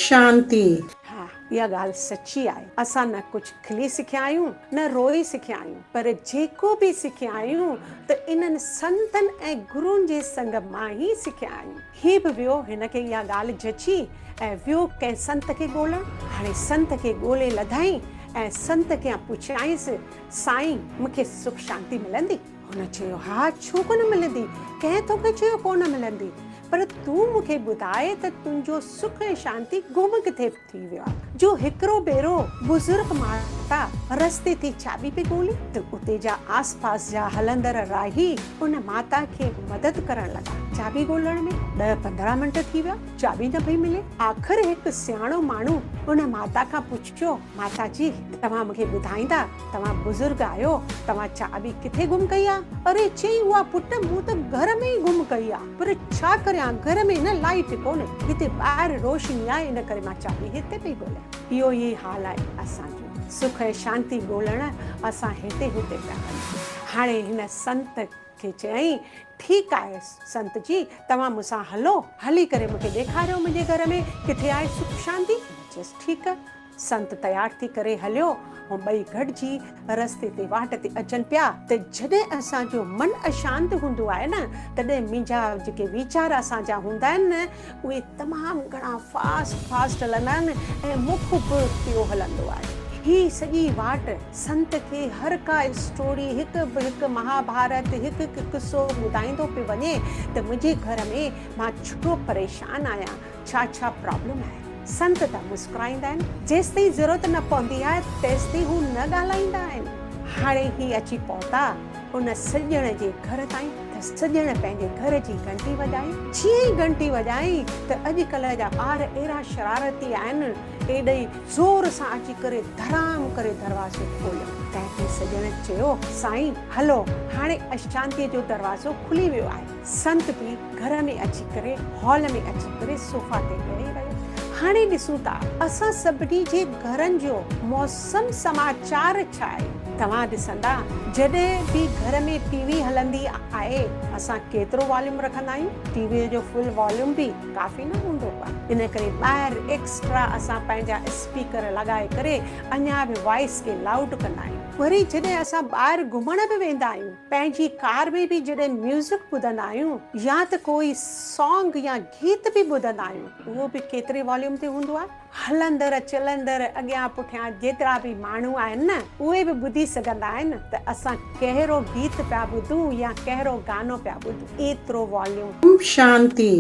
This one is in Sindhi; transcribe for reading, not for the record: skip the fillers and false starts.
شانتي. ها اها ڳالهه سچي آهي. اسان نه ڪجهه کلي سکيا آهيون نه روئي سکيا آهيون پر جيڪو به سکيا آهيون ته انهن سنتن ۽ گرون جي سنگ مان ئي سکيا آهيون. هي به ويو هن کي اها ڳالهه جچي ۽ ويو ڪنهن سنت کي ڳولڻ. هاڻي سنت کي ڳولي لڌائين ۽ سنت کان پڇيائينس سائين مون کي سک شانتي ملندي؟ هن چيو ها ڇو ڪونه ملندي ڪنهن توکي چيو ڪونه ملندي پر تون مون کي ٻڌاء ته تنهنجو سک ۽ شانتي گم ڪٿي ٿي ويو آهي جو هڪڙو ڀيرو بزرگ ماتا رستي تي چاٻي پئي ڳولي ته اتي جا آس پاس جا هلندڙ راهي ان ماتا کي مدد ڪرڻ لڳا چاٻي ڳولڻ ۾ ڏهه 15 منٽ ٿي ويا چاٻي نه پئي ملي آخر هڪ سياڻو ماڻهو ان ماتا کان پڇيو ماتا جي توهان مون کي ٻڌائيندا توهان بزرگ آهيو، توهان چاٻي ڪٿي گم ڪئي آ؟ اري چيائين اها پٽ مون ته گهر ۾ ئي گم ڪئي آ، پر ڇا ڪريان گهر ۾ نه لائيٽ ڪونهي، هتي ٻاهر روشني آهي ان ڪري مان چاٻي هتي پئي ڳوليان. اهو ئي حال آهي اسان جو، سک ۽ شانتي ڳولڻ اسان هتي هتي پيا وڃون. هاڻي هن سنت کي چيائين، ٺيڪ آهي سنت جي، توهان مون سان هلو، هلي ڪري مون کي ڏيکاريو منهنجي گهر ۾ ڪٿي آهي سک شانتي؟ هن چيس ٺيڪ. سنت تيار ٿي ڪري هليو. هو ٻئي گڏجي رستي تي واٽ تي اچن پيا ته جڏهن اسان جو من اشانت هوندو آهي نه تڏهن منهنجا جيڪي ويچار اسان جا هوندا آهن نه اهي تمام گهڻا فاسٽ فاسٽ هلندا آهن ۽ مک به پيو هلندو آهي. هي سڄي واٽ سنت کي هر ڪا اسٽوري هڪ به هڪ مهاڀارت هڪ هڪ قصو ٻڌائيندو پيو وڃي ته منهنجي گهر ۾ مان ڇو پريشان آهيان ڇا ڇا پرابلم آهي. سنت ته مسڪرائيندا آهن. جيستائين ضرورت نه پوندي آهي تيستائين هو نه ڳالهائيندا آهن. هاڻي هي اچي پهتا ان سڄڻ جي گهر تائين ته سڄڻ پنهنجي گهر جي گهنٽي وڄائي. جيئن ئي گهنٽي وڄائي ته اڄڪلهه جا ٻار اهڙا شرارتي آهن ايڏي زور سان اچي ڪري ڌڙام ڪري دروازو کوليو. تنهن تي سڄڻ چيو سائين هلو هاڻي اشانتيء جو دروازو کلي ويو آهي. سنت به گهر ۾ اچي ڪري هال ۾ اچي ڪري صوفا تي ويهي رهيو. هاڻي ڏسون ٿا اسان سڀني جي گهرن جو موسم سماچار ڇا آهي. توهان ڏسندا جڏهن به گهر ۾ ٽي وي هلندي آهي اسان ڪيترو واليوم رکندا آهيون. ٽي وي جو فل واليوم به ڪافي نه هوندو آهي. ان ڪري ٻاهر ايڪسٽرا اسان پنهنجا اسپيڪر لڳائي ڪري اڃا به وائس کي لائوڊ ڪندا آهيون. وري جڏهن اسان ٻاهر گهمڻ به ويندا آهيون پنهنجي ڪار ۾ به جڏهن ميوزڪ ٻڌندا آهيون يا ته ڪوئي سانگ يا گيت به ٻڌندا آهيون اهو به ڪيتري واليوم تي هوندو آهي. هلندڙ چلندڙ اڳيان پٺيان جيترا به ماڻهو آهن نه اهي به ٻڌي سگهندا آهن ته اسان ڪهڙو گيت پيا ٻڌون يا ڪهڙو گانو پيا ٻڌون ايترو واليوم. اوم شانتي.